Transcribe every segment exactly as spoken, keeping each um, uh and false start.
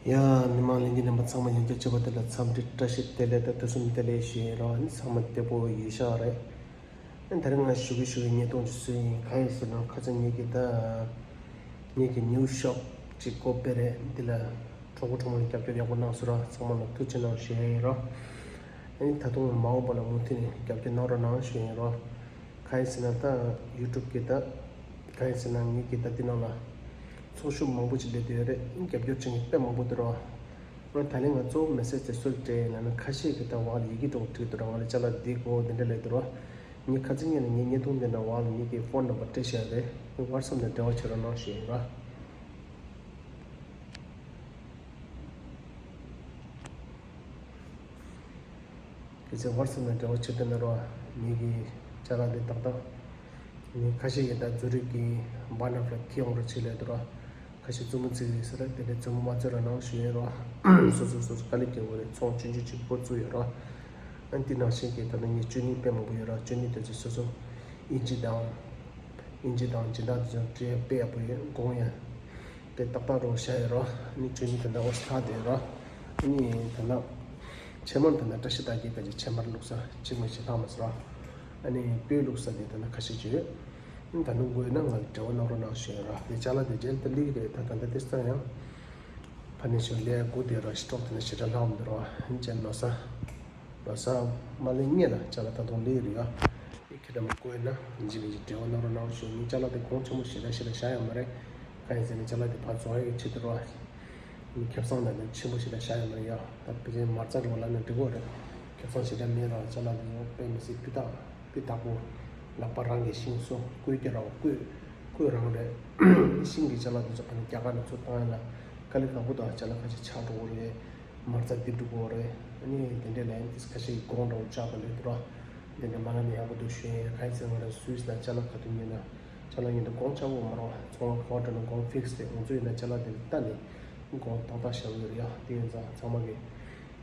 ཡ། མི་མང་ལྷན་རྒྱས་རྣམ་པ་ཚང་མ་ཡང་བསྐྱར་བྱས་པ་དེ་ལ་འཚམས་འདྲི་བཀྲ་ཤིས་བདེ་ལེགས་དང་དུས་གསུམ་བདེ་ལེགས་ཞུ་ཡིན་རོགས། ཨ་ནི་ཚང་མ་བདེ་པོ་ཡོད་ཤག་རེད། ཨ་ནི་ད་རིང་ང་ཞུ་གི་ཞུ་གི་བརྙན་ཐུང་ཅིག་བཟོས་ཡིན། གང་ཡིན་ཟེར་ན་ཁ་སང་ངེད་ཀྱི་ད་ངེད་ཀྱི་ནིའུ་ཤོབ་ཅིག་སྒོ་ཕྱེ་རེད། འདི་ལ་གྲོགས་པོ་གྲོགས་མོ་རྒྱབ་སྐྱོར་ཡག་པོ་གནང་སོང་ར། ཚང་མ་ལ་ཐུགས་རྗེ་གནང་ཞུ་ཡ་ཡིན་རོགས། ཨ་ནི་ད་དུང་མ་འོངས་པ་ལ་མུ་མཐུད་ནས་རྒྱབ་སྐྱོར་གནང་རོགས་གནང་ཞུ་ཡ་ཡིན་རོགས། གང་ཡིན་ཟེར་ན་ད་ཡུ་ཊུབ་གི་ད་གང་ཡིན་ཟེར་ན་ངེད་ཀྱི་ད་འདི་ནང་ལ་ཚོགས་ཞུགས་མང་པོ་ཅིག་སླེབས་བསྡད་ཡོད་རེད། རྒྱབ་སྐྱོར་བྱེད་མཁན་དཔེ་མང་པོ་འདུག་རོགས། ང་ད་ལན་ང་གཙོ་བོ་མེ་སེ་ཇི་དེ་སུར་སྤྲད་ཡིན་ལབ་ན་ཁ་ཤས་ཀྱིས་ད་འོག་ལ་ཡི་གེ་འདྲ་བོ་བྲིས་འདུག་ར། ང་ལ་ཅ་ལག་འདི་དགོས་འདི་འདྲ་ལབ་འདུག་ར། ངས་ཁ་སང་ཉིན་ལ་ངའི་བརྙན་ཐུང་འདི་ནང་འོག་ལ་ངེད་ཀྱི་ཕོན་ནམ་བར་སྤྲད་བཞག་རེད། ངས་ཝ་ཊི་སེབ་ནང་འབྲེལ་བ་བྱེད་རོགས་གནང་ཞུ་ཡིན་ར། གལ་སྲིད་ཝ་ཊི་སེབ་ནང་འབྲེལ་བ་བྱེད་འདོད་ན་རོགས། ངེད་ཀྱི་ཅ་ལག་འདི་ཏག་ཏག་ངས་ཁ་ཤས་ཀྱིས་ད་ཛུ་རིག་གི་བྷ་ན་ཕ་ལ་ཁྱེར་ཡོང་རོགས་བྱེད་ལབ་འདུག་ར། ཁ་ཤས་རྩུབ་མོ་བརྩི་གི་ཡོད་ས་རེད། དེ་འདྲའི་རྩུབ་མོ་མ་བརྩི་རོགས་གནང་ཞུ་ཡིན་རོགས། སོ་སོ་སོ་སོ་དཀའ་ལས་རྒྱག་དགོས་རེད། ཚོང་ཆུང་ཆུང་ཅིག་འགོ་བཙུགས་ཡོད་རོགས། ཨ་ནི་དེ་ནང་བཞིན་གྱི་ད་ལྟ་ངས་ཅོ་ནི་དཔེ་མང་པོ་ཡོད་རོགས། ཅོ་ནི་དེ་ཚོ་སོ་སོ་ཨིན་ཇི་དང་ཨིན་ཇི་དང་སྦྱིན་བདག་དེ་ཚོ་འབྲེལ་དཔེ་ཡག་པོ་ཡོད། གོང་ཡང་དཔེ་ཏག་ཏག་རོགས་བཞག་ཡོད་རོགས། ཨ་ནི་ཅོ་ནི་དེ་འདྲ་འོ་ས་ཐག་དེ་ཡོད་རོགས། ཨ་ནི་ད་ལྟ་ཕྱེ་མར་དེ་འདྲ་བཀྲ་ཤིས་རྟགས་བརྒྱད་ག་ཅིག་ཕྱེ་མར་བླུགས་ས་གཅིག་མ་གཅིག་ལྷག་མ་ཟེར་རོགས། ཨ་ནི་སྤོས་བླུགས་ས་དེ་ད་ལྟ་ཁ་ཤས་ཅིག་ཡོད། ཨ་ནི་ད་ནུ་དགོས་ན་ང་ལ་འབྲེལ་བ་གནང་རོགས་གནང་ཞུ་ཡ་ར། དེ་ཅ་ལག་དེ་རྗེས་ལ་ད་ལིག་རེད། ད་ད་ལྟ་དེ་སང་ཡང་ཕ་ནས་ཤོ་ལས་དགུ་དེ་ར་ཤི་ཏོག་དེ་ནས་ཞེ་དྲག་ལྷག་མི་འདུག་ར། ཨ་ནི་ཅན་ལོ་ས་ལོ་ས་མ་ལེ་ཉེ་ལ་ཅ་ལག་ད་དུང་ལིག་རེད་ཡ། ཨི་ཁེ་ད་མ་དགོས་ན་ཡིན་གཅིག་མིན་གཅིག་འབྲེལ་བ་གནང་རོགས་གནང་ཞུ། ངས་ཅ་ལག་དེ་གོང་ཆེན་པོ་ཞེ་དྲག་ཞེ་དྲག་བཞག་ཡོད་མ་རེད། གང་ཡིན་ཟེར་ན་ཅ་ལག་དེ་ཕར་བཙོང་ཡག་གི་ཆེད་དུ་ར། ཁེ་བཟང་དང་ནི་ཆེན་པོ་ཞིག་ལ་བཞག་ཡོད་མ་རེད་ཡ། ད་ཕལ་ཆེར་མ་རྩ་འགྲོ་བ་ལ་ནི་འགྲིག་གོ་རེད། ཁེ་བཟང་ཞིག་ལ་མེད་ར། ཅ་ལག་དེ་ཚོ་དཔེ་མི་སྲིད་སྤུས་དག་སྤུས་དག་པོ། ལག་པ་རང་གི་ཤིང་བཟོ། བརྐོས་ཀྱི་ར་བ་བརྐོས། བརྐོས་རང་རེད། ཤིང་གི་ཅ་ལག་དེ་ཚོ་ཕ་ནི་རྒྱ་གར་ནས་ཚུར་བཏང་ཡ་ལ་དཀའ་ལས་ཁག་པོ་དང་ཅ་ལག་ཁ་ཤས་ཆག་འགྲོ་གོ་རེད། མ་རྩ་འདི་འགྲོ་གོ་རེད། ཨ་ནི་དེ་འདྲས་ལ་ཡིན་དེ་ཁ་ཤས་ཀྱི་གོང་འགྲོ་ཆག་པ་ལས་དུ་ར། དེ་འདྲས་མ་ལ་ནི་ཡག་པོ་འདུག་ཞུ་ཡིན། གང་ཡིན་ཟེར་ང་རང་སུད་སི་ལ་ཅ་ལག་ག་དུས་ཉོས་ན། ཅ་ལག་ཡིན་ན་གོང་ཆག་པོ་མ་རེད། ཚོང་ཁང་ག་བ་འགྲོ་ན་གོང་ཕིག་སི་རེད། ང་ཚོ་ཡིན་ན་ཅ་ལག་དེ་ལྟ་ནས་གོང་ཏག་ཏག་བཞག་གི་ཡོད་རེད་ཡ། དེ་ཡིན་ཙང་ཚང་མ་གིས་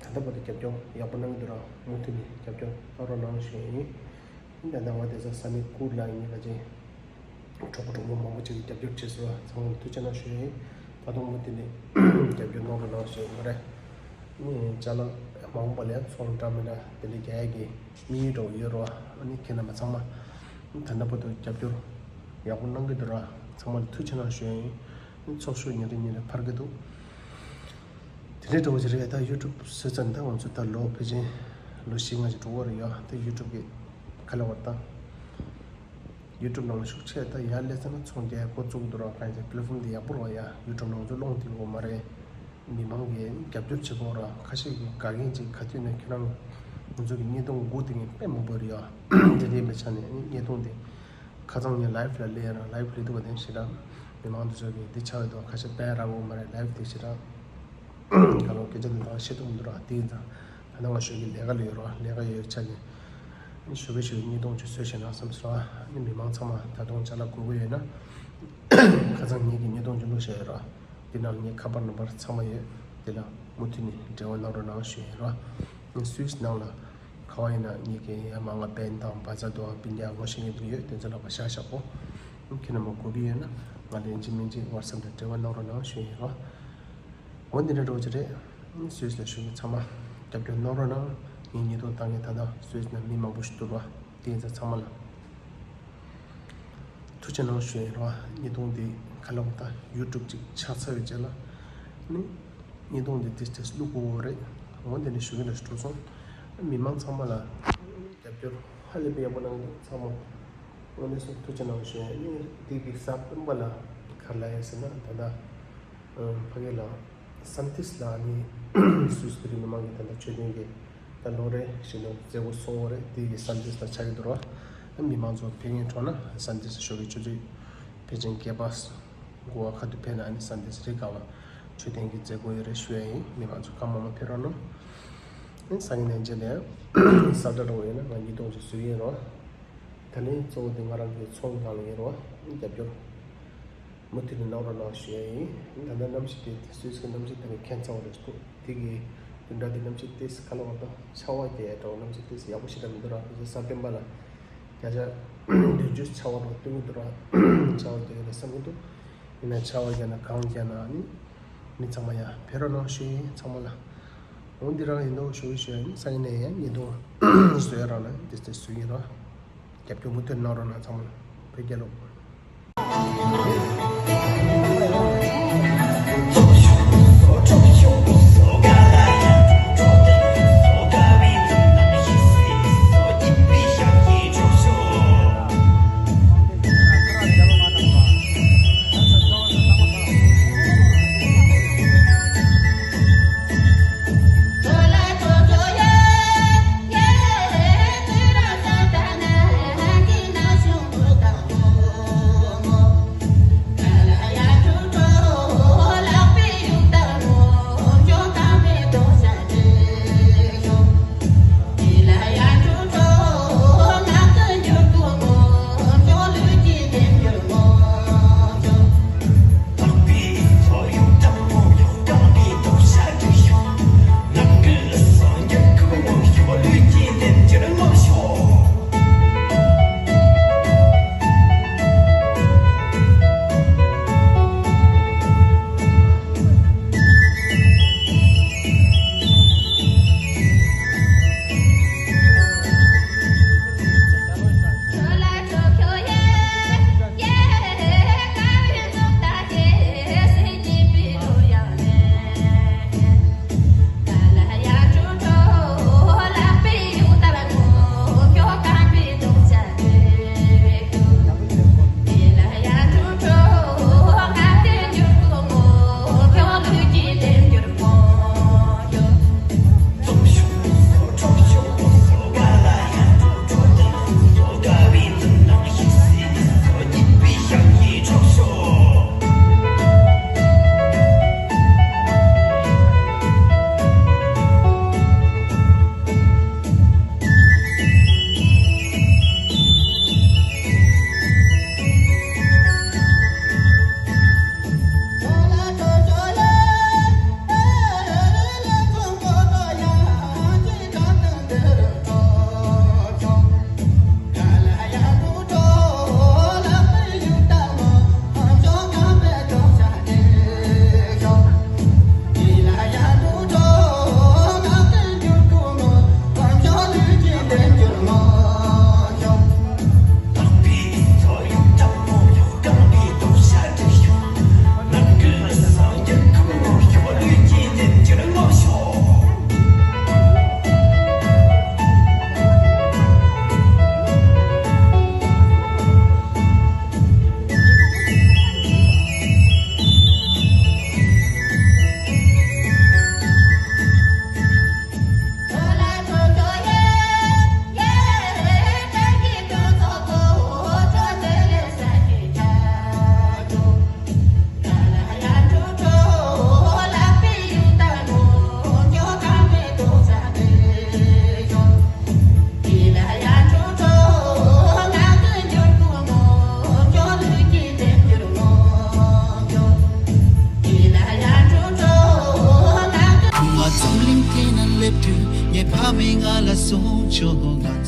ད་ལྟ་བར་དུ་རྒྱབ་སྐྱོར་ཡག་པོ་གནང་གི་འདུག་ར། མུ་མཐུད་ནས་རྒྱབ་སྐྱོར་གནང་རོགས་གནང་ཞུ་ཡ་ཡིན། ད་ལྟ་ང་དེ་ཚོ་ས་ནི་ཀུར་ལ་ཡིན་ན་ག་ཅིག་གྲོགས་པོ་གྲོགས་མོ་མང་པོ་ཅིག་གིས་རྒྱབ་སྐྱོར་བྱས་སོང་ར། ཚང་མ་ཐུགས་རྗེ་གནང་ཞུ་ཡ་ཡིན། ད་དུང་མུ་མཐུད་ནས་རྒྱབ་སྐྱོར་གནང་རོགས་གནང་ཞུ་ཡ་ཡིན་རེད། ནི་ཅ་ལག་མ་འོངས་པ་ལ་ཡང་ཚོང་འདྲ་མི་འདྲ་དེ་འདྲ་རྒྱག་ཡ་གི་དམིགས་ཡུལ་འདྲ་བོ་ཡོད་རེད་བ། ཨ་ནི་ཁྱེད་རྣམ་པ་ཚང་མ་ད་ལྟ་བར་དུ་རྒྱབ་སྐྱོར་ཡག་པོ་གནང་གི་འདུག་ར། ཚང་མ་ལ་ཐུགས་རྗེ་གནང་ཞུ་ཡ་ཡིན། ཨ་ནི་ཚོགས་ཞུགས་ཉིན་རེ་ཉིན་རེ་འཕར་གི་འདུག་དེ་འདྲའི་འདྲ་བོ་ཞིག་རེད། ད་ཡུ་ཊུབ་བཟོས་ཚར་ནས་ད་ང་ཚོ་ད་ལོ་ཕལ་ཆེར་ལོ་བཞི་ལྔ་ཞིག་འགྲོ་གི་རེད་ཡ། ད་ཡུ་ཊུབ་གི་ཁ་ལ་བར་ད། ཡུ་ཊུབ་ནང་ལ་ཤུགས་ཆེ་ད་ཡར་སླེབས་ཚར་ན་ཚོང་རྒྱག་འགོ་བཙུགས་འདུག་ར། གང་ཡིན་ཟེར་པེ་ལེ་ཊི་ཕོམ་དེ་ཡག་པོ་རེད་བ་ཡ། ཡུ་ཊུབ་ནང་ཚོ་སློང་དེ་ཡོད་མ་རེད། མི་མང་གིས་རྒྱབ་སྐྱོར་བྱེད་དགོས་ར། ཁ་ཤས་ཀྱིས་དགའ་མཁན་ཅིག་ག་ཐོན་ནས་ཁྱེད་རང་ང་ཚོ་གི་བརྙན་ཐུང་སྒུག་བསྡད་མཁན་དཔེ་མང་པོ་རེད་ཡ། དེ་འདྲའི་མི་ཆ་ནས་བརྙན་ཐུང་དེ་ཁ་སང་ངས་ལའིབ་ལ་སླེབས་ར། ལའིབ་སླེབས་དུས་བ་དེ་ཞེ་དྲག་མི་མང་དེ་ཚོ་གིས་འདི་ཆགས་ཡོད་དོ། ཁ་ཤས་དཔེ་རག་གི་མ་རེད། ལའིབ་དེ་ཞེ་དྲག་ག་ལོ་སྐད་ཆ་འདི་དག་བཤད་ཐུབ་མི་འདུག་ར། དེ་ཡིན་ཙང་ད་ནང་ང་ཞོགས་ཀྱི་ལས་ཀ་ལ་ཡོད་ར། ལས་ཀ་ཡོད་ཆ་ནས་ཞོགས་པའི་ཞོགས་ཀྱི་བརྙན་ཐུང་ཅིག་བཟོས་བཞག་ན་བསམ་སོང་། ཨ་ནི་མི་མང་ཚང་མ་ད་དུང་ཅ་ལག་དགོས་ཀྱི་ཡོད་ན་ཁ་སང་ངེད་ཀྱིས་བརྙན་ཐུང་ཅིག་བླུགས་བཞག་ཡོད་ར། འདི་ནང་ངའི་ཁ་པར་ནམ་བར་ཚང་མ་ཡོད། འདི་ལ་མུ་མཐུད་ནས་འབྲེལ་བ་གནང་རོགས་གནང་ཞུ་ཡིན་ར། ངས་སུད་སི་ནང་ལ་ག་བ་ཡིན་ན་ངེད་ཀྱི་ཡ་མ་ང་པན་དང་བ་ཛ་དང་སྤུན་ཀྱག་ངོ་ཤེས་མཁན་དེ་ཡོད། དེ་ཚོ་ལ་བ་ཤ་ཤ་པོ་ཁྱེད་རྣམ་པ་དགོས་ཀྱི་ཡོད་ན་ང་ལ་ཡིན་གཅིག་མིན་གཅིག་ཝ་ཊི་སེབ་དང་འབྲེལ་བ་གནང་རོགས་གནང་ཞུ་ཡིན་ར། འོ་འདི་འདྲ་འདྲ་བོ་ཅིག་རེད། སུད་སི་ལ་བཞུགས་མཁན་ཚང་མ་རྒྱབ་སྐྱོར་གནང་རོགས་གནང་། ངའི་བརྙན་ཐུང་བཏང་མཁན་ད་ལྟ་སུད་སི་ནང་མི་མང་པོ་ཞིག་འདུག་ར། དེ་ཡིན་ཙང་ཚང་མ་ལ་ཐུགས་རྗེ་གནང་ཞུ་ཡིན་ར། བརྙན་ཐུང་འདི་ག་ལ་བ་ད་ཡུ་ཊུབ་ཅིག་ཆགས་ཚར་བའི་རྗེས་ལ་ནི་བརྙན་ཐུང་འདི་ཏིས་ཏིས་བླུག་དགོས་རེད། འོ་འདི་ནི་ཞུ་གི་ལ་ཞུ་སོང་། མི་མང་ཚང་མ་ལ་རྒྱབ་སྐྱོར་ཧ་ལས་པའི་ཡག་པོ་གནང་འདུག་ཚང་མ་དངོས་གནས་སུ་ཐུགས་རྗེ་གནང་ཞུ་ཡིན། ནི་འདི་གི་གཟའ་སྤེན་པ་ལ་ག་རེ་ལབ་ཡ་ཟེར་ན་ད་ལྟ་ཕ་གི་ལ་སན་ཏིས་ལ་ནི་སུད་སི་རི་མི་མང་གི་ད་ལྟ་མཆོད་རྟེན་གྱི་ད་ལོ་རེ་བཞིན་དུ་མཛད་སྒོ་སོང་བ་རེད། དེ་གི་སན་ཏིས་ལ་ཆགས་ཀྱི་འདུག་ར། མི་མང་ཚོ་ཕེབས་མཁན་འཕྲོ་ན་སན་ཏིས་ཞོགས་ཀྱི་ཆུ་ཚོད་ཕལ་ཆེར་བརྒྱད་པ་དགུ་པ་ཁ་ཐུག་ཕེབས་ན་ནི་སན་ཏིས་རི་ག་བ་མཆོད་རྟེན་གྱི་མཛད་སྒོ་ཡོད་རེད་ཞུ་ཡ་ཡིན། མི་མང་ཚོ་གང་མང་མང་ཕེབས་རོགས་གནང་། ཨ་ནི་སང་ཉིན་ནས་རྗེས་ལ་ས་ཏྲ་རོ་ཡིན་ན་ང་ཉིས་སྟོང་ཅིག་བཟོས་ཡིན་རོགས། ད་ལན་གཙོ་བོ་དེ་ང་རང་གི་ཚོང་ནང་ལ་ཡིན་རོགས། རྒྱབ་སྐྱོར་མུ་མཐུད་ནས་གནང་རོགས་གནང་ཞུ་ཡ་ཡིན། ད་ལྟ་གནམ་གཤིས་དེ་སུད་སི་གི་གནམ་གཤིས་དེ་ནི་ཁྱད་མཚར་བ་རེད་འདུག་དེ་གི་བདུན་ཕྲག་དེ་གནམ་གཤིས་ཏོག་ཙམ་ག་ལ་བ་ད་ཆར་པ་རྒྱག་ཡ་འདྲ་བོ་གནམ་གཤིས་ཏོག་ཙམ་ཡག་པོ་ཞེ་དྲག་མི་འདུག་ར། ཁོ་ཚོ་གཟའ་སྤེན་པ་ལ་བརྒྱ་ཆ་བདུན་ཅུ་ཆར་པ་འདྲ་བོ་སྟོན་གི་འདུག་ར། ཆར་པ་རྒྱག་གི་རེད་བསམ་གི་འདུག་ཡིན་ན་ཆར་པ་རྒྱག་ན་གངས་རྒྱག་ན་ཨ་ནི་ མི་ཚང་མ་ཡང་ཕེབས་རོགས་གནང་ཞུ་ཡིན། ཚང་མ་ལ་འོ་འདི་རང་ཡིན་འདུག་ཞུ་ཡིན། ཞུ་ཡིན། སང་ཉིན་ནས་ཡང་ཉིས་སྟོང་བཟོས་རང་ལ་ཏེ་ཏེ་བཟོས་ཡིན་རོགས། རྒྱབ་སྐྱོར་མུ་མཐུད་གནང་རོགས་གནང་། ཚང་མ་ལ་བོད་རྒྱལ་ལོ། ཁུ་མ་འཛམ་གླིང་སྟེང་ན་སླེབས་དུས་ངའི་ཕ་མས་ང་ལ་གསུངས་བྱུང་། ང་